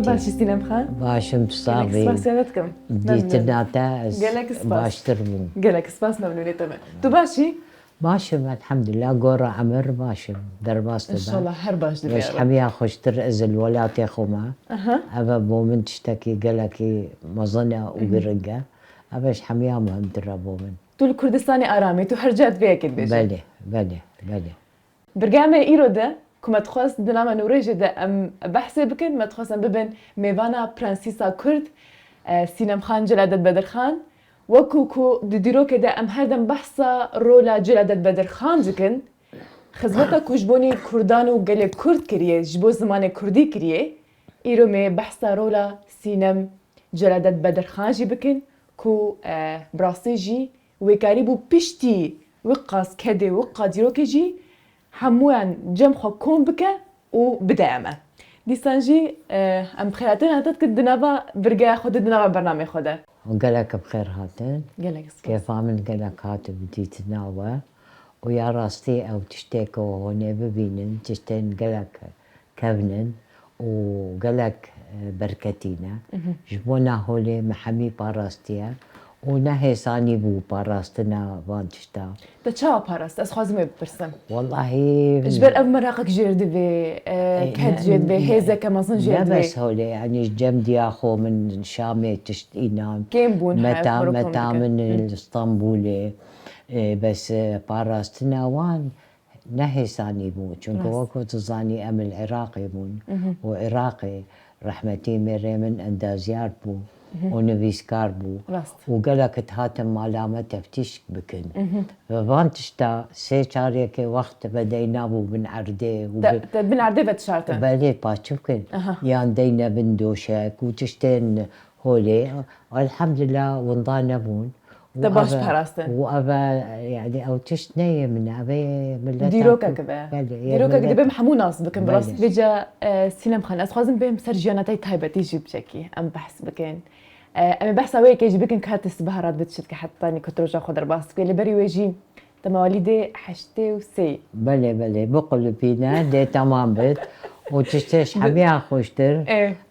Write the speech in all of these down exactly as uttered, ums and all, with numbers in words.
Başî Sînem Xan? Baş im, tu sax bî. Gelek spas ya te dikim. Dîtina te ez baştir bûm. Gelek spas, memnûnê te me. Tu baş î? Baş im, elhamdulillah, gora emir baş im. Derbas dibe. Înşallah her baş dibe. Ji hemiya xweştir ez li welatê xwe me. Ev e bo min tiştekî gelekî mezin e û giring e. Ev e ji hemiya muhimtir e bo min. Tu li Kurdistanê aram î, tu her ca divê yekê dibêjî. Belê, belê, belê. Birgeha me îro de ku me dixwest di nava nûrêjê de em behsê bikin, me dixwest em bibin mêvana prensîsa Kurd, e, Sînem Xan Celadet Bedirxan. Wekû ku di dîrokê de em her dem behsa rola Celadet Bedirxan dikin, xizmeta ku ji bonî Kurdan û gelê Kurd kiriye, ji bo zimanê Kurdî kiriye, îro me behsa rola Sînem Celadet Bedirxan jî bikin ku, e, bi rastî jî wê karîbû piştî wiqas kedê, wiqas dîrokê jî hemûyan cem xwe kom bike û bide eme. Dîsan jî, e, em bi xêrhatina te dikin di nava birgeha xwe de, di nava bernameyê xwe de. Gelek bi xêr hatin. Gelek spas. Kêfa min gelek hat bi dîtina we. Û ya rastî ew tiştê ku hûn ê bibînin, tiştên gelek kevn in û gelek, e, berketî ne. Ji bona holê me hemî parastiye û ne hêsanî bû parastina van tişta. Te çawa parast? Ez xwazim wê bipirsim. Wellahî. Ji ber ev meraqek jê re divê, e, ked jê divê, hêzeke mezin jê divê. Ne bes holê, yanî ji cem diya xwe min Şamê tişt înan. Kêm bûn, meta, meta min li Stenbolê. E, bes, e, parastina wan ne hêsanî bû. Çunku wekû tu zanî em li Iraqê bûn û Iraqê rehmetî mêrê min endazyar bû û nivîskar bû. Û gelek dihatin mala me teftîş bikin. Ve van tişta sê çar yekê wext ve deyna bû bin erdê û te, te bin erdê ve dişartin? Belê, paçûk in. Yan deyne bin doşek û tiştên holê. Elhamdulillah winda nebûn. Te baş parastin. Û ev e, yanî ew tişt neyê min e, ev ê mileta. Dîrokek be. Belê, dîrokek dibe em hemû nas bikin. Bi rastî. Vêca, e, Sînem Xan, ez xwazim bêm ser jiyana te taybetî jî biçekî em behs bikin. E, em ê behsa wê yekê jî bikin, ka te sibeha re diçit ke hetanî ku tu roja xwe derbas dike. Lê berî wê jî te mewalîdê heştê û sê. Belê, belê, biqulipîne, dê temam bit. Û tiştê ji hemiya xweştir,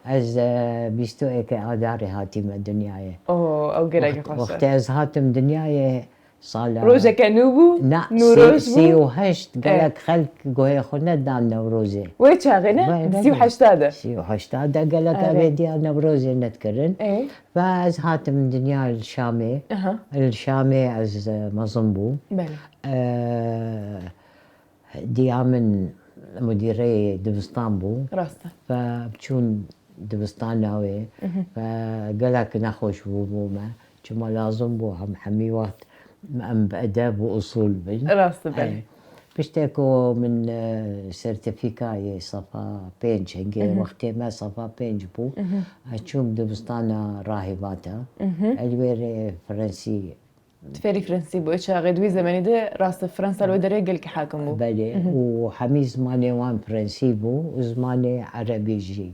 ez, e, bîst û êkê Adarê hatîme dinyayê. Oo, ew gelekî xweş e. Wext-, wextê ez hatim dinyayê, sala. Rojeke nû bû? Na, nû roj bû? Sî û heşt, gelek xelk guhê xwe nedan Newrozê. Wê çaxê ne? Belê, belê. Sî û heşta de. Sî û heşta de gelek evê diya Newrozê nedikirin. Ve ez hatim dinya li Şamê. Li Şamê ez, e, mezin bûm. Belê. E, diya min mudîrê dibistan bû. Rast e. Ve çûn dibistana wê. Ve gelek nexweş bû bo me. Çima lazim bû hem hemî wext em bi edeb û usul bin. Rast e, belê. Piştê ku min, e, sertîfîkayê sefa pênc, hingê wextê me sefa pênc bû, ez çûm dibistana rahîbata. Li wê rê Frensî. Tu fêrî Frensî bû. Çaxê di wî zemenî de rast e, Fransa li wê derê gelkî hakim bû. Belê, û hemî zimanê wan Frensî bû û zimanê Erebî jî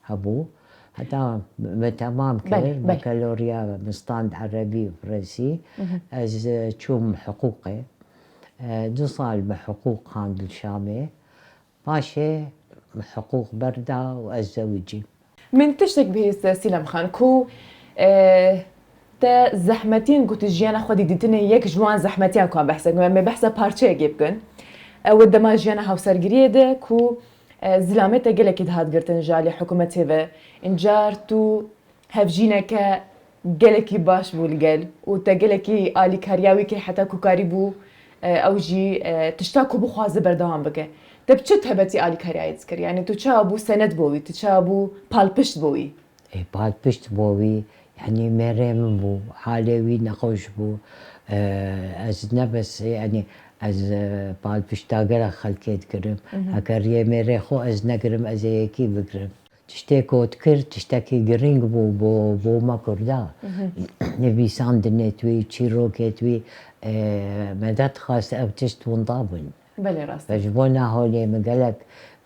hebû. Heta me temam kir, belê, belê, bakalorya min stand Erebî û Frensî. Ez, e, çûm hiqûqê. E, du sal me hiqûq xwend li Şamê. Paşê me hiqûq berda û ez zewicîm. Min tiştek bihîst, Sîlem Xan, ku, e, te zehmetiyên ku tu jiyana xwe dî dîtinê, yek ji wan zehmetiyan ku em behs dikin, em ê behsa parçeyekê bikin. Ew dema jiyana hawsergiriyê de ku, e, zilamê te gelekî dihat girtin ji alî hikûmetê ve. Încar tu hevjîneke gelekî baş bû li gel û te gelekî alîkariya wî kir heta ku karîbû, e, ew jî, e, tişta ku bixwaze berdewam bike. Te bi çi taybetî alîkariya wî dikir? Yanî tu çawa bû senet bo wî, tu çawa bû palpişt bo wî? Ê, palpişt bo wî, yanî mêrê min bû, halê wî nexweş bû. E, ez ne bes, yanî ez, e, palpişta gelek xelkê dikirim. Mhm. Heger riyê mêrê xwe ez negirim, ez ê yekî bigirim. Tiştê ku dikir, tiştekî girîng bû bo, bo me Kurda. Mhm. Nivîsandinê wî, çîrokê wî, e, me nedixwest ev tişt winda bin. Belê, rast e. Ji bona holê min gelek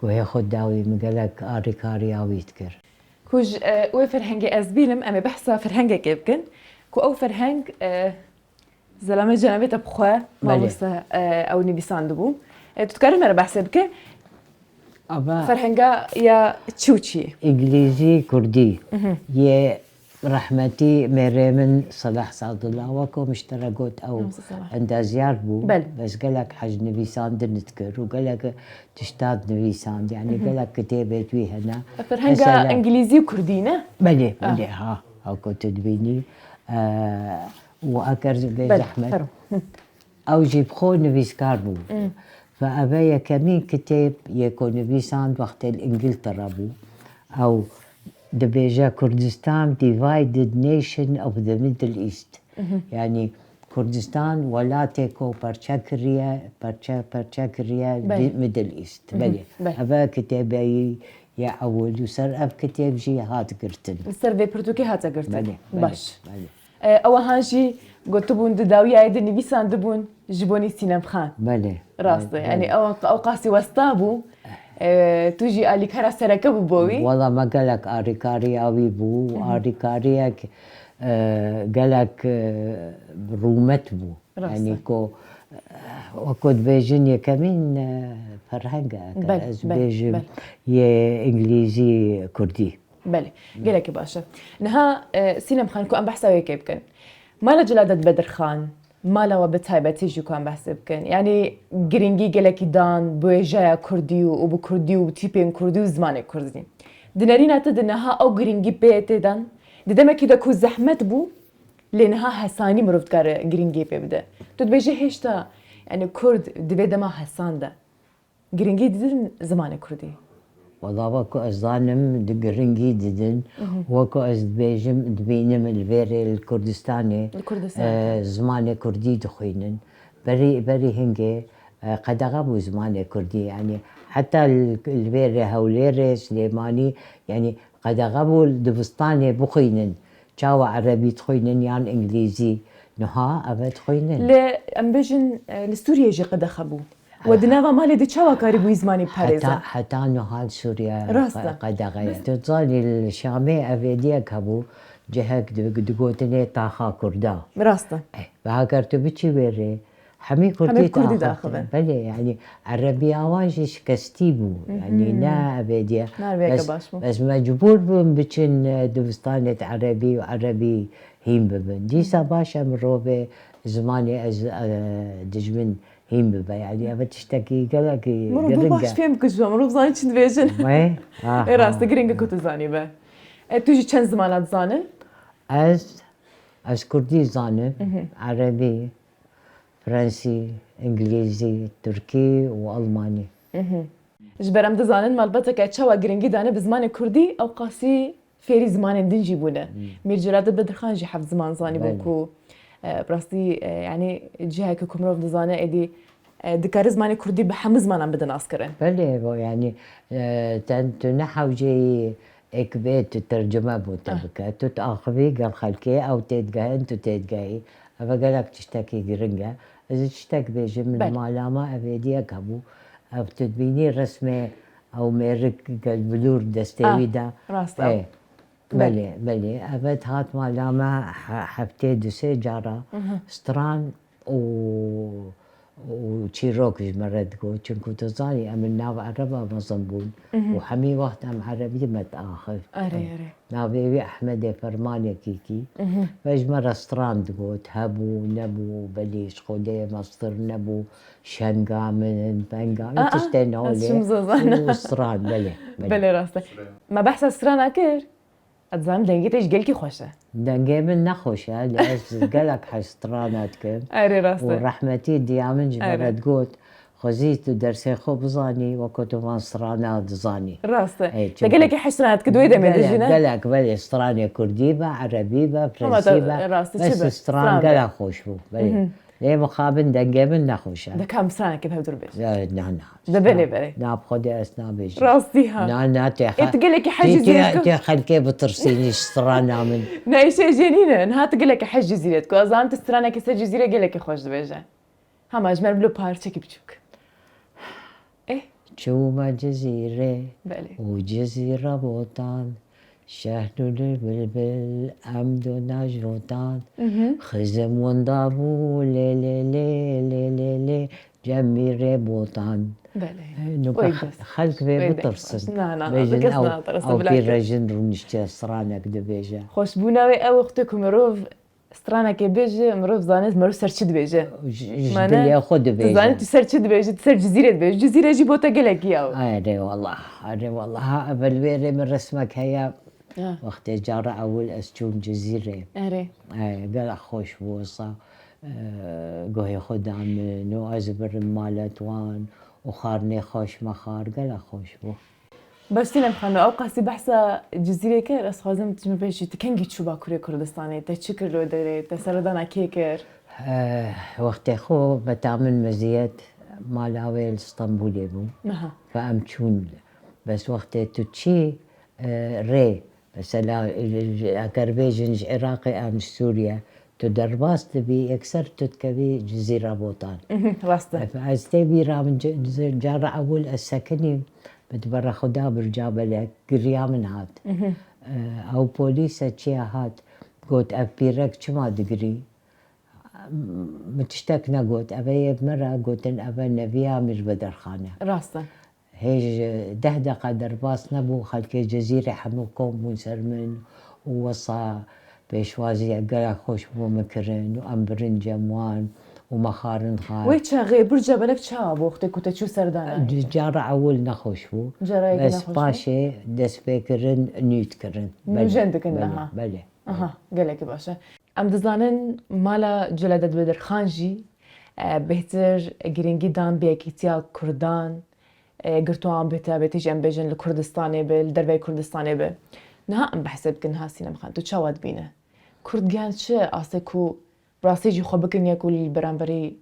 guhê xwe da wî, min gelek alîkariya wî dikir. Ku ji, e, wê ferhengê ez bînim, em ê behsa ferhengekê bikin. Ku ew ferheng, e, Zelamê cenabê te bi xwe, belê, mamoste, e, ew nivîsandibû. E, tu dikarî me re behsê bike? Ava Ferhenga ya çi û çi? Îngilîzî, kurdî. Yê rehmetî mêrê min Selah Sadullah weko min ji te re got ew Namazê Selah. Endazyar bû. Belê. Bes gelek hez nivîsandin dikir û gelek tişta dinivîsand. Yanî gelek kitêbê wî hene. Ferhenga Mesela îngilîzî û kurdî ne? Belê, Ah. belê, ha. Ha ku tu dibînî. E, û eger bê Belê, zehmet. Fero. Ew jî bi xwe nivîskar bû. Ve ev e yekemîn kitêb yê ku nivîsand wextê li Îngiltere bû. Ew dibêje Kurdistan, divided nation of the Middle East. Yanî Kurdistan welatê ku perçe kiriye, perçe, perçe kiriye Belê. di Middle East. Belê. Belê. Ev e kitêbeyî ye ewil û ser ev kitêb jî hat girtin. Li ser vê pirtûkê hate girtin. Belê, belê, Baş. belê. E, ew han jî gotibûn di dawiyayê de nivîsandibûn ji bonî Sînem Xan. Belê. Rast e. Belê, Yanî belê. ew, ew qasî westa bû. E, tu jî alîkara sereke bû bo wî. Wala me gelek alîkariya wî bû. Alîkariyek, e, gelek, e, rûmet bû. Rast e. Yanî ku, e, wek ku dibêjin yekemîn, e, ferheng e. Belê, Ez belê, bêjim belê. yê îngilîzî kurdî. Belê, gelekî baş e. Niha, e, Sînem Xan, ku em behsa wê yekê bikin. Mala Celadet Bedir Xan, mala we bi taybetî jî ku em behsê bikin. Yanî girîngî gelekî dan bi wêjeya kurdî û, û bi kurdî û bi tîpên kurdî û zimanê kurdî. Di nerîna te de niha ew girîngî pê tê dan? Di demekî de ku zehmet bû, lê niha hesanî mirov dikare girîngiyê pê bide. Tu dibêjî hêşta, yanî kurd di vê dema hesan de. Girîngî didin zimanê kurdî? Wela wek ku ez zanim di girîngî didin, wek ku ez dibêjim, dibînim li vê rê li Kurdistanê, Li Kurdistanê. e, zimanê kurdî dixwînin. Berî, berî hingê, e, qedexe bû zimanê kurdî. Yanî heta li, li vê rê Hewlêrê, Silêmanî, yanî qedexe bû li dibistanê bixwînin. Çawa erebî dixwînin yan îngilîzî? Niha ev e dixwînin. Lê em bêjin, e, li Sûriyê jî qedexe bû. We di nava malê de çawa karîbûyî zimanî biparêze? Heta, heta niha li Sûriye Rast e. qe-, qedexe ye. Bes Tu zanî li Şamê ev êdiyek hebû, cihek di-, digotinê taxa Kurda. Rast e. Eh, ve heger tu biçî wê rê, hemî Kurdî Hemî Kurdî diaxivin. diaxivin. Belê, yanî erebiya wan jî şikestî bû. Yanî ne ev êdiye. Ne ev êdiyeke Bes, baş bû. bes mecbûr bûn biçin, e, dibistanê di erebî û erebî hîn bibin. Dîsa baş e mirovê zimanê ez, e, dijmin hîn bibe. Yanî ev tiştekî gelekî Mirov bû giring baş e. fêm bike ji we, mirov zanî çi dibêjin. Wê? Aha. Ê rast e, giring e ku tu zanî be. E, tu jî çend zimana dizanin? Ez, ez kurdî zanim, erebî, frensî, îngilîzî, tirkî û almanî. Ji ber em dizanin malbateke çawa giringî dane bi zimanê kurdî, ew qasî fêrî zimanên din jî bûne. Mîr Celadet Bedirxan jî heft ziman zanîbû Belê. ku, e, bi rastî, e, yanî ciheke ku mirov dizane êdî, e, dikare zimanê kurdî bi hemû zimanan bide naskirin. Belê, bo, yanî, e, ten tu ne hewceyî êk bê tu tercime bo te Ah. bike. Tu diaxivî gel xelkê, ew têdigehin, tu têdigehî. Ev e gelek tiştekî giring e. Ez ê tiştek bêjim, min Belê. mala me ev êdiyek hebû. Ev tu dibînî resmê ew mêrik gel bilûr destê Ah, wî de. rast e. Ê, Belê. belê, belê. Ev e dihat mala me he-, heftê du sê cara stran û, û çîrok ji me re digot. Çinku tu zanî, em li nav ereba mezin bûn û hemî wext em erebî me diaxiv. Erê, erê. Navê wî Ehmedê Fermanekî kî. Ve ji me re stran digot, hebû, nebû, belê ji Xwedê mestir nebû, şenga min, penga min, Aa, tiştên ez holê çim zazana. û stran, belê, belê. Belê rast e. Me behsa strana kir. Ez dizanim dengê te jî gelkî xweş e. Dengê min nexweş e, lê ez gelek hez strana dikim. Erê, rast Û e. rehmetî diya min ji me Erê. re digot, xwezî tu dersê xwe bizanî, weko tu van strana dizanî. Rast e. Ê, Te çimkî gelekî hez strana dikir, di wê demê de gelek, jî ne? gelek, belê, stranê kurdî be, erebî be, Ama te, frensî be. rast e, Bes çi be? stran Stran be. gelek xweş bû, belê. Mhm. Lê mixabin dengê min nexweş e. De ka em stranekê bi hev dûr bêjin. Ya, na, na. De belê, belê. Na, bi Xwedê ez nabêjim. Rastî ha. Na, na, tê Ê, tu gelekî hez ji tê, zîret ku tê xelkê bitirsînî ji strana min. Ne, îşê jê nîne. Niha tu gelekî hez ji zîret ku. Ez zanim tu stranekî ser ji zîrê gelekî xweş dibêje. Hema ji me re bilo parçekî biçûk. Ê? Çûme Cizîrê Belê. û Cizîre botan. Şehnûr bilbil em dona jotan. Mhm. Xizim winda bû lê lê lê lê lê lê. Cemî Rêbotan. Belê. Nuka xelk vê bitirsin. Na, na, na, kes natirsin. Bila kes. Jin rûniştiye stranek dibêje. Xweşbûna wê ew wextê ku mirov stranekê bêje, mirov zanê, mirov ser çi dibêje. Ji dilê xwe dibêje. Tu zanî tu ser çi dibêje, tu ser Cizîrê dibêje. Cizîre jî bo te gelekî ya. Erê wallah, erê wallah. Ha, evel wê rê min resmek heye. Wextê cara ewil ez çûm Cizîrê. Erê. Gelek xweş bû wisa. Guhê xwe da min û ez birim malet wan û xwarinê xweş me xwar, gelek xweş bû. Baş Sînem Xanûm, ew qasî behsa Cizîrê kir, ez xwazim tu ji min bêjî, tu kengî çû Bakurê Kurdistanê, te çi kir li wê derê, te seredana kê kir? Wextê xwe beta min meziyet mala wê li Stenbolê bû. Niha. Ve em çûn. Bes wextê tu çî, e, rê, mesela, e, eger bêjin ji Iraqê em ji Sûriye, tu derbas dibî, yekser tu dikevî Cizîra Botan. Rast e. Ez tê bîra min cara ewil ez sekinîm, bi dibera xwe da birca belek, giriya min hat. E, ew polîse çiya hat, got, ev pîrek çima digirî? Min tiştek negot, eve yê me re gotin, eve neviya Mîr Bedirxan e. Rast e. Hêj deh deqa derbas nebû, xelkê Cizîrê hemû kom bûn ser min û wisa pêşwaziya gelek xweş bo min kirin û em birin cem wan û me xwarin xwar. Wê çaxê birca belek çawa bû wextê ku te çû serdana? Cara ewil nexweş bû. Cara yekê nexweş bû? Bes paşê destpêkirin nû dikirin. Nûjen dikin niha? Belê. Aha, gelekî baş e. Em dizanin mala Celadet Bedirxan jî, e, bêhtir girîngî dan bi yekîtiya Kurdan, e, girtuan bi taybetî jî em bêjin li Kurdistanê be, li derveyî Kurdistanê be. Niha em behsê bikin, niha Sînem Xan, tu çawa dibîne? Kurd gihan çi astê ku bi rastî jî xwe bikin ya ku li beramberî,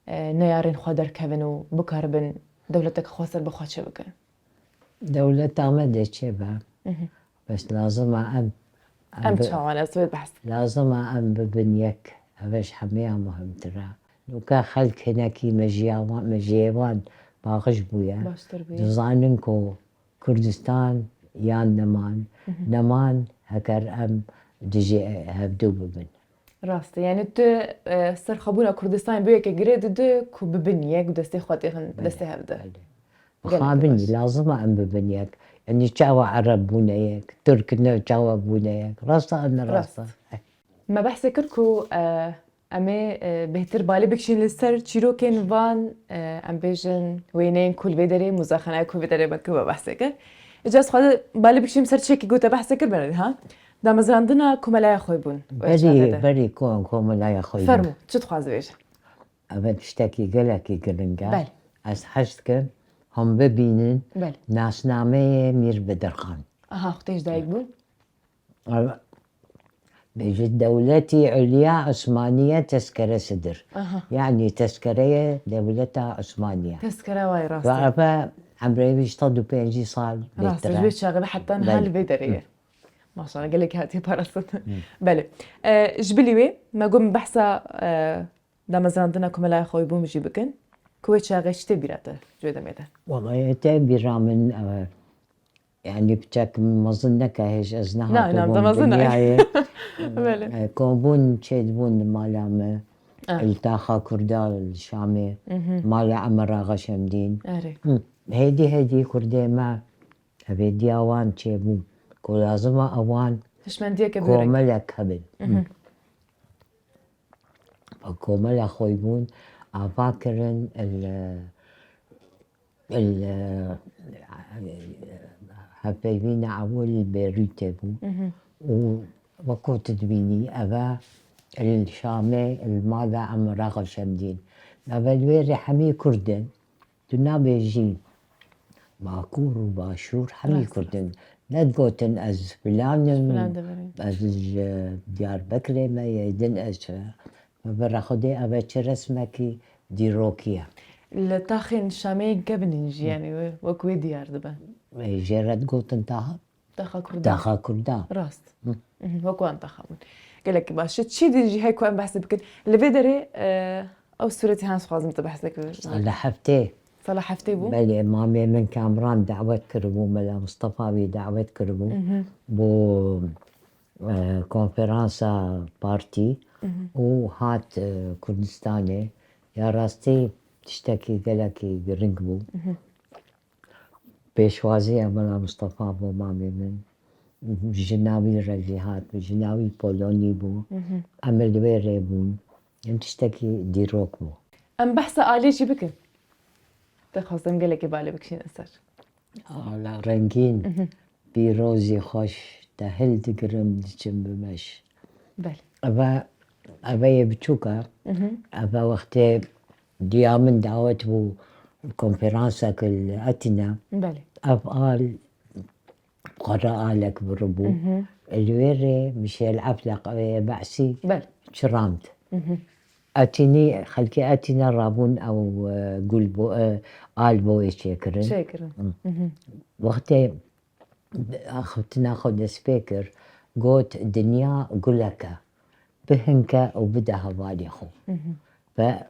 e, neyarên xwe derkevin û bikaribin dewleteke xweser bi xwe çê bikin? Dewleta me dê çêbe. Bes lazim e em, em çawan ez wê behs. Lazim e em bibin yek. Ev ji hemûya muhimtir e. Nuka xelk hinekî mejiya wan, mejiyê wan baxij bûye. Baştir bûye. Dizanin ku Kurdistan yan neman, neman heker em dijî hevdu bibin. Rast e. Yani tu, e, serxwebûna Kurdistanê bi yekê girê dide ku bibin yek û destê xwe têxin destê hev de. Belê. Mixabin jî lazim e em bibin yek. Yanî çawa Ereb bûne yek, Tirk ne çawa bûne yek. Rast e, ne rast e? Rast. Me behsê kir ku, e, em ê, e, bêhtir balê bikişîn li ser çîrokên van, e, em bêjin wêneyên ku li vê derê, muzexaneyê ku vê derê me kir, me behsê kir. Îca ez xwaze balê bikişîn ser çekî ku te behsê kir berê ha. Damezrandina Komelaya Xweybûn. Berî, berî ko-, Komelaya Xweybûn. Fermo, çi dixwaze bêje? Ev tiştekî gelekî giring e. Belê. Ez hez dikim hûn bibînin nasnameyê Mîr Bedirxan. Aha, xwe tê ji dayik bûn? Bêjit dewletî Ulya Osmaniye tezkere sidir. Aha. Yanî tezkereye dewleta Osmaniye. Tezkere wayê rast e. Ve ev emrê wî ji sed û pêncî sal bêtir e. Rast e, ji wê çaxê ve heta niha li vê derê ye. Maşallah, gelekî hatiye parastin. Belê. E, ji bilî wê, me got behsa, e, damezrandina Komelaya Xweybûn jî bikin. Ku wê çaxê çi tê bîra te ji wê demê de? Wellahî tê bîra min, e, yanî piçek mezin neke hêj ez nehatibûm dinyayê. Belê. E, kom bûn çêdibûn li mala me. Ah. Li taxa Kurda li Şamê. Mala Emer Axa Şemdîn. Erê. Hêdî hêdî Kurdê me Hevêdiya wan çêbû ku lazim e ewan komelek hebin. Komela xwe bûn ava kirin li, li hevpeyvîna ewil li Bêrûtê bû û wekû tu dibînî eve li Şamê li mala Emir Axa Şemdîn. Eve li wê rê hemî Kurd in. Tu nabêjî Bakur û Başûr hemî Kurd in. Nedigotin ez filan im, ez ji Diyarbekirê me, yê din ez çi. Bi rexwedê ev e çi resmekî dîrokî ye. Li taxên Şamê gebin in jî, yanî wek wê diyar dibe. Jê re digotin taxa. Taxa Kurda. Taxa Kurda. Rast. Mhm, wek wan taxa bûn. Gelekî baş. Çi din jî heye ku em behs bikin. Li vê derê, e, ew sûretê han dixwazim te behs nekir. Sala heftê. Sala heftê bû? Belê, mamê min Kamran dawet kiribû, Mela Mustafa wî dawet kiribû. Mhm. Bo, e, konferansa partî mhm. û hat, e, Kurdistanê. Ya rastî tiştekî gelekî giring bû. Pêşwaziya Mela Mistefa bû mamê min. Jina wî re jî hat, jina wî polonî bû. Em li wê rê bûn. Em tiştekî dîrok bû. Em behsa alî jî bikin. Te xwestem gelekî balê bikişînin ser. Ala rengîn, pîrozî xweş, te hildigirim, diçim bi meş. Belê. Eve, eve yê biçûk e. Eve wextê diya min dawet bû konferansek li Etîne. Belê. Ev al, xwe re alek biribû. Li wê rê Mişêl Efleq, ev ê Be'sî, belê, çirand. Etînî, xelkê Etîne rabûn ew, e, gul bo, e, al bo wê çêkirin. Çêkirin. Wextê axiftina xwe dest pê kir, got, dinya gulek e, bihinke û bide hevalê xwe. Ve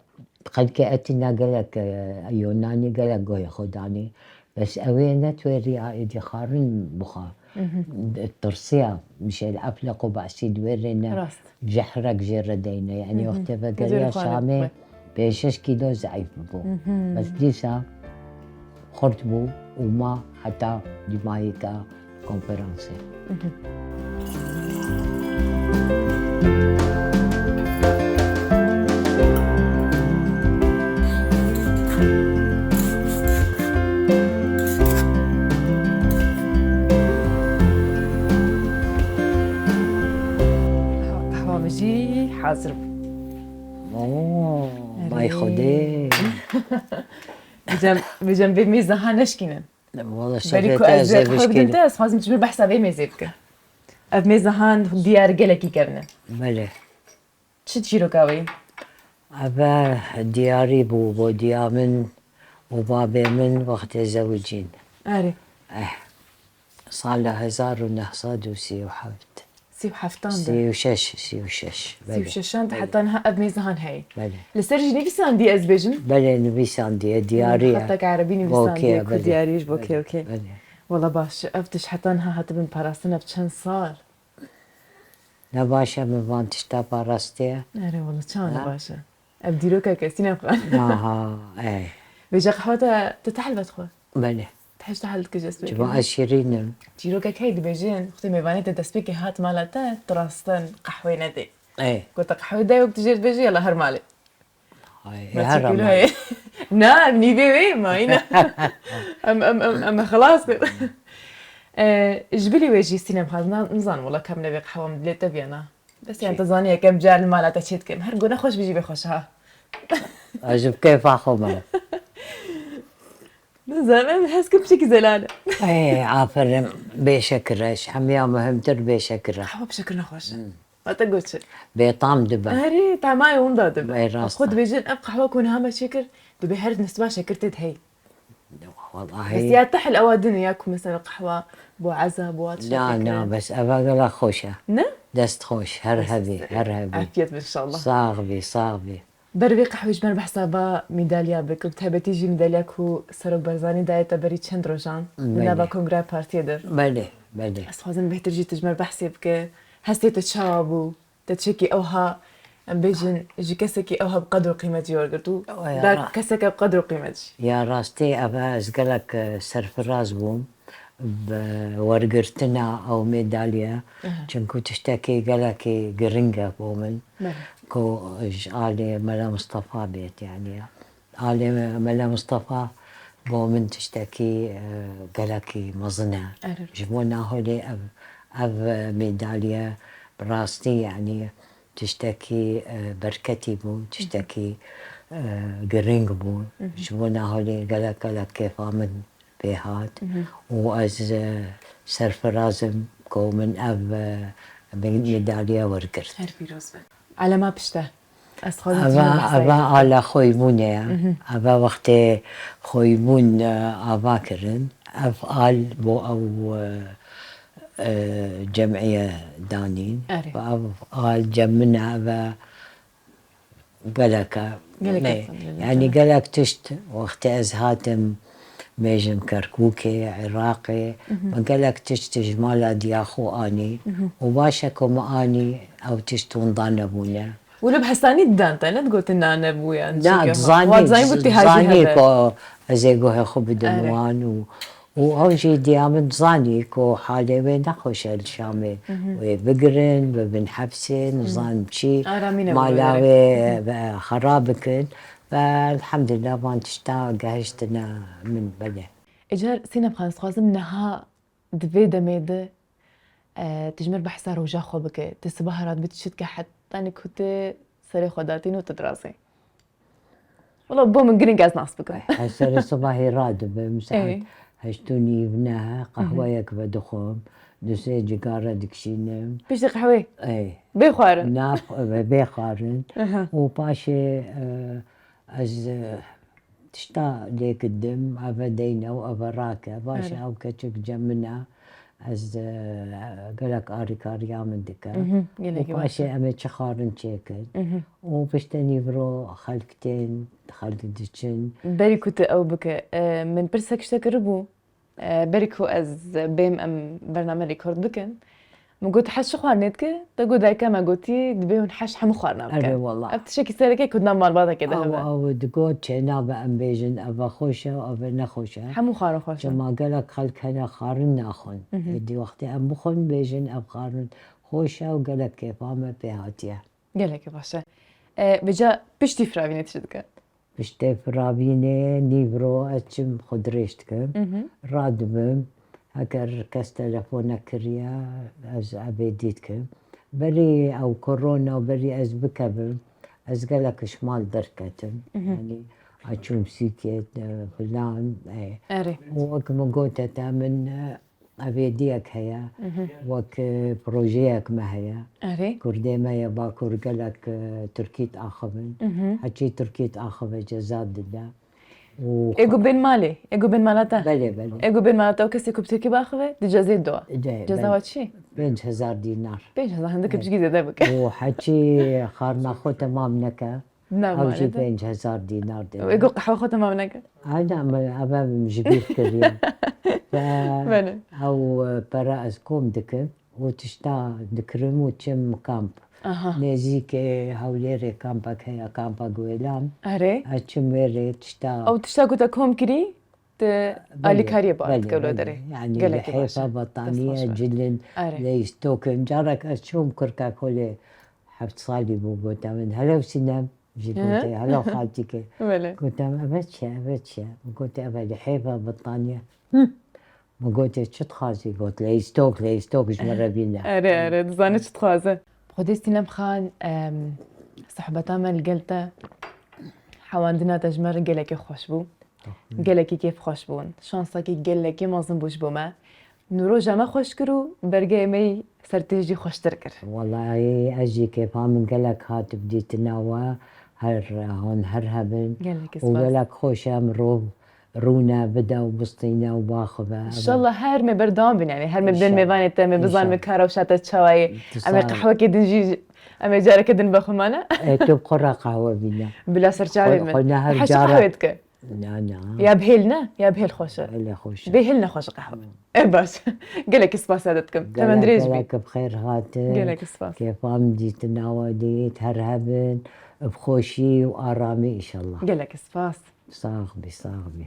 xelkê Etîne gelek, e, Yunanî gelek guhê xwe danî. Bes ew ê netwêriya êdî xwarin bixwe. Tirsiya Mişêl Efleq û Be'sî di wê rê ne, rast, cehrek jê re deyne. Yanî wextê vegeriya Şamê, pênc şeş kîlo zeîf bû. Bes dîsa xurt bû û ma heta dîmayîka konferansê. Qehwa min jî hazir bû. Oo, erê, bay Xwedê. Bêcem, bêcem vê mêza ha neşkînin. Wala şevê te ez ê bişkînim. Te, ez xwazim ji min behsa vê mêzê bikim. Ev mêza han diyar gelekî kevn e. Belê. Çi çîroka wê? Ev diyarî bû bo diya min û babê min wextê zewicîn. Erê. Eh. Sala hezar û neh sed û sî û heft. Sî û heftan de. Sî û şeş, sî û şeş, belê. Sî û şeşan de heta niha ev mêza han heye. Belê. Li ser jî nivîsandiye, ez bêjim? Belê, nivîsandiye, diyariye. Xetek erebî nivîsandiye, belê, ku diyarî ji bo, belê, okey, okey. Belê. Wala baş, ev tişt heta niha hatibin parastin, ev çend sal? Ne baş e min van tişta parastiye. Erê wala, çawa ne baş e? Ev dîrokeke Sînem Xan. Aha, ey. Vêca qehwa te, tu te helbet xwe. Belê. Te hişta hel dikij ez. Çima ez şirîn im? Çîrokek heye dibêjin, wextê mêvanê te destpêkê hat mala te, tu rastin qehwê nedê. Ê. Got te qehwê dayê wek tu jê dibêjî, yala her malê. Ay, her malê. Na, ev nîvê wê ye, mayî ne. Em, em, em, em xilas kir. E, ji bilî wê jî Sînem Xan, na, nizanim wela kam nevê qehwa min dilê te biyana. Bes yan te zanî yekem car li mala te çê dikim. Her gona xweş bijî bê xweş ha. Ez ji bi kêfa xwe me. Nizanim, hez kim pişekî zelal e. Ey, aferin, bê şekir e, ji hemiya muhimtir bê şekir e. Qehwa bi şekir nexweş e. Hmm. Ma te got çi? Bêtam dibe. Erê, tamaya winda dibe. Ey, rast e. Xwe dibêjin, ev qehwa ku niha me çêkir, dibê her nisba şekir tê de hey. Wallahî. Bes ya tehil ewa din e, ya ku mesela qehwa bo eza, bo tiştekî. Na, na, bes eva gelek xweş e. Ne? Dest xweş, her hebî, her hebî. Afiyet be inşallah. Sax bî, sax bî. Ber vê qehwê ji ber behsa va mîdalya bikim. Taybetî jî mîdalya ku Serok Barzanî daye te berî çend rojan li nava Kongreya Partiyê de. Belê, belê. Ez dixwazim bêhtir jî tu ji me behsê bike. Hestê te çawa bû? Te çekî ewha, em bêjin, ji kesekî ewha bi qedr û qîmet jî wergirt û da keseke bi qedr û qîmet jî. Ya rastî, ev ez gelek, e, serfiraz bûm. Bi wergirtina ew medalya, çinku tiştekî gelekî giring e bo min, ku ji alî Mela Mistefa bêt, yanî alî Mela Mistefa bo min tiştekî, e, gelekî mezin e. Ji bo Naholê ev, ev medalya bi rastî, yanî tiştekî, e, berketî bû, tiştekî, e, giring bû. Ji bo Naholê gelek, gelek kêfa min pê hat û ez, e, serfiraz im ku min ev, e, medalya wergirt. Her pîroz be. Alema pişt e. Ez dixwazim... Eva, eva ala xoybûnê ye. Eva wextê xoybûn, e, ava kirin. Ev al bo ew, e, e, cemîye danîn. Erê. Ev al cem min e, eva Gelek e. Gelek ne, efendim, yanî gelek tişt wextê ez hatim, bêjim Kerkûkê, Iraqê, me gelek tişt ji mala diya xwe anî û baş e ku me anî ew tişt winda nebûne. Wilo bi hesanî didan te, ne digotin na nebû yan Na, çîke. dizanî, Wa dizanî bû tê hacî dizanî hebe. ku ez ê guhê xwe bidim wan û, û ew jî diya min dizanî ku halê wê nexweş e li Şamê. Wê bigirin, bibin hepsê, nizam çî, Aramîne mala bû, wê ve xera bikin. Ve elhamdulillah van tişta gehiştine min belê. Êcar Sînem Xan, dixwazim niha di vê demê de, e, tu ji mir behsa roja xwe bike. Tu sibaha re dibe tu çi dike hetanî ku tu serê xwe datîn û tu dirazî. Wala bo min giring ez nas bikim. Ez serê sibahê radibim, saet Ê. heşt û nîv neh, qehweyek vedixwim, du sê cigare dikişînim. Piştî qehwê Ê. bê xwarin. Nav bê xwarin. Aha. Û paşê e, ez e, tişta lêk didim, eve deyne û eve rake. Paşê Ere. ew keçik cem min e, ez e, gelek arîkariya min dike. Mhm, gelekî Û baş paşê e. em ê çi xwarin çêkin. Mhm. Û piştê nîvro xelk tên, xelk diçin. Berî ku tu ew bike, e, min pirsek ji te kiribû. E, berî ku ez bêm em bername rekord bikin. Min got, "Heş çi xwarinê dike?" Te got, "Dayika me gotî, dibê hûn heş hemû xwarina bikin." Erê, wela. Ev tişekî sereke ku di nav malbata kê de Ew, hebe. ew digot, çênabe em bêjin, eve xweş e, eve nexweş e. Hemû xwarin xweş e. Çima gelek xelk hene xwarin naxwin. Êdî wextê em bixwin, bêjin, ev xwarin xweş e û gelek kêfa me pê hatiye. Gelekî baş e. E, vêca piştî firavînê tu çi dike? Piştê firavînê nîvro ez çim xwe dirêj dikim. Radibim. Heger kes telefonek kiriye, ez evê dî dikim. Berî ew korona, berî ez bikevim, ez gelek ji mal derketim. Yanî, ez çûm Sûkê, e, filan, e. Erê. Û wek min gote te, min, e, evêdiyek heye, wek, e, projeyek me heye. Erê. Kurdê me yê Bakur gelek, e, Tirkî diaxivin. Heçî Tirkî diaxive ceza dide. Û Ê ku bên malê, ê ku bên mala te. Belê, belê. Ê ku bên mala te û kesê ku bi Tirkî biaxive, di cezê doa. De, Ceza belê. Wa çi? Pênc hezar dînar. Pênc hezar, hindik pişkî zêde bike. Û heçî xarna xwe temam neke. Nav Ew jî malê de. Pênc hezar dînar dide. Ê ku qehwe xwe temam neke. Aynen, me eve min ji bîr kiriye. Ve Belê. ew, e, pere ez kom dikim û tişta dikirim û çim kamp. Aha. Nêzîkê Hewlêrê kampek heye, kampa Guêlan. Erê. Ez çim wê rê tişta. Ew tişta ku te kom kirî, tu Belê, alîkariyê bi belê, wê belê. derê. Yani Gelekî baş e. lihêfa, battaniye, Destbaş be. cilin, Erê. leystokim. Carek ez çûm kurka kolê heft salî bû, gote min, "Hello Sinem." Jî Hı hı. gote, "Hello xaltîke." Belê. Gote min, "Eve çi ye, eve çi ye?" Min gote, "Eve lihêfa, battaniye." Hı. Min gote, "Çi dixwazî?" Got, "Leystok, leystok ji min re bîne." Erê, erê, dizane çi dixwaze. Xwedê Sînem Xan, em, sohbeta me li gel te, hewandina te ji me re gelekî xweş bû. Gelekî kêfxweş bûn. Şansakî gelekî mezin bû ji bo me. Nû roja me xweş kir û bergeyê me yî ser tê jî xweştir kir. Wellahî ez jî kêfa min gelek hat bi dîtina we. Her hon her hebin. Gelekî û spas. Gelek xweş e mirov rûne bide û bistîne û baxwe. Înşallah her me berdewam bin, yani her me bin. Înşallah. Mêvanê te, me bizan me kara û şate çawayê. Em ê qehwekê din jî, em ê careke din bexwimane. E, tu bi xwe re qehwe bîne. Bila ser çavê min. Xwe ne her cara. Qehwê dike. Na, na. Ya bihêl ne? Ya bihêl xweş e. Belê xweş e. Bihêl ne xweş e qehwe. E baş. Gelekî spas ya dikim. Temendirêj bî. Gelek bi xêr hatin. Gelekî spas. Kêfa min dîtina we dît. Her hebin. Bi xweşî û aramî înşallah. Gelekî spas. Sax bî, sax bî.